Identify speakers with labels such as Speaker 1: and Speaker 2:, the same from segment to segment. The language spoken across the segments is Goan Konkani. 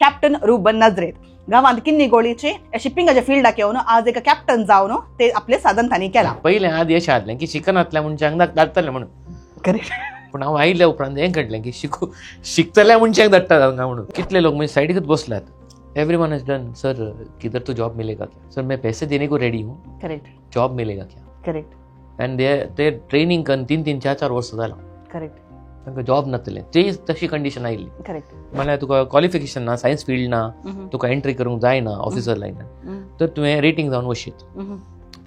Speaker 1: कॅप्टन रुबन नजरेत गांवांत किन्नी गोळीचे शिपिंगाच्या फिल्डाक येवन आज एक कॅप्टन जावन ते आपले साधन तांणी केला.
Speaker 2: पयलें आदी अशें आहलें की शिकनातल्या मनशांक धाडटलें म्हणून.
Speaker 1: करेक्ट.
Speaker 2: पूण हांव आयिल्ल्या उपरांत हें कळ्ळें की शिकतल्या मनशांक धाडटात हांगा म्हणून. कितले लोक म्हणजे सायडीकच बसल्यात. Everyone is done, sir किधर तो जॉब मिलेगा क्या, सर मैं पैसे देने को रेडी हूँ.
Speaker 1: करेक्ट.
Speaker 2: जॉब मिलेगा क्या.
Speaker 1: करेक्ट.
Speaker 2: अँड ते ट्रेनिंग करून 3-3, 4-4 वर्सां जालां.
Speaker 1: करेक्ट.
Speaker 2: तांकां जॉब नासलें, ते तशी कंडिशन आयिल्ली.
Speaker 1: करेक्ट.
Speaker 2: म्हणल्यार तुका क्वॉलिफिकेशन ना, सायन्स फिल्ड ना, तुका एंट्री करूंक जायना ऑफिसर लायनान, तर तुवें रेटींग जावन वशीत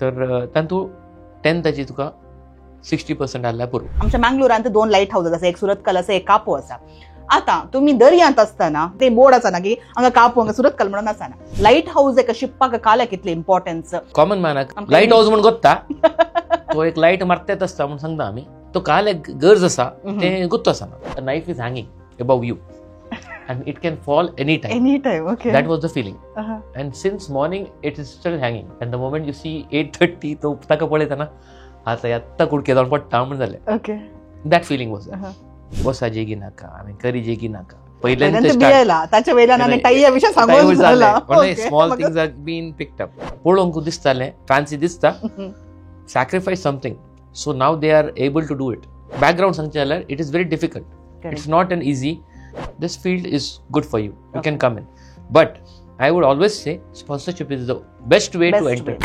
Speaker 2: तर तातूंत 10थाची तुका 60% आसल्यार पुरो.
Speaker 1: आमच्या मंगलोरांत 2 लायट हावज आसा, एक सुरतकल आसा, एक कापो आसा. आतां तुमी दर्यांत आसतना ते बोर्ड आसा ना की हांगा कापो हांगा सुरतकल म्हणून आसना. लायट हावज एका शिपपाक काल्याक कितले इम्पॉर्टन्स.
Speaker 2: कॉमन मॅनाक लायट हावज म्हूण गोत्ता, तो एक लायट मारतेच आसता म्हूण सांगता आमी, तो काल्याक गरज आसा तें गुत्तो आसना. Knife is hanging above you and it can fall any time.
Speaker 1: Any time, okay.
Speaker 2: That was the feeling. And since morning it is still hanging. And the moment you see 8:30 तो ताका पळयतना आतां आत्तां कुडके जावन पडटा म्हूण जालें.
Speaker 1: Okay.
Speaker 2: That feeling was. बसा जेगी नाका आनी करी जेगी नाका.
Speaker 1: ताच्या वयल्यान आनी टायया विशीं सांगून जाला.
Speaker 2: Small things are been picked up. पळोवंक दिसतालें, फॅन्सी दिसता, sacrifice something. So now they are able to do it. Background सांगचें जाल्यार it is very difficult. It's not an easy. This field is good for you. You can come in. But I would always say sponsorship is the best way to enter.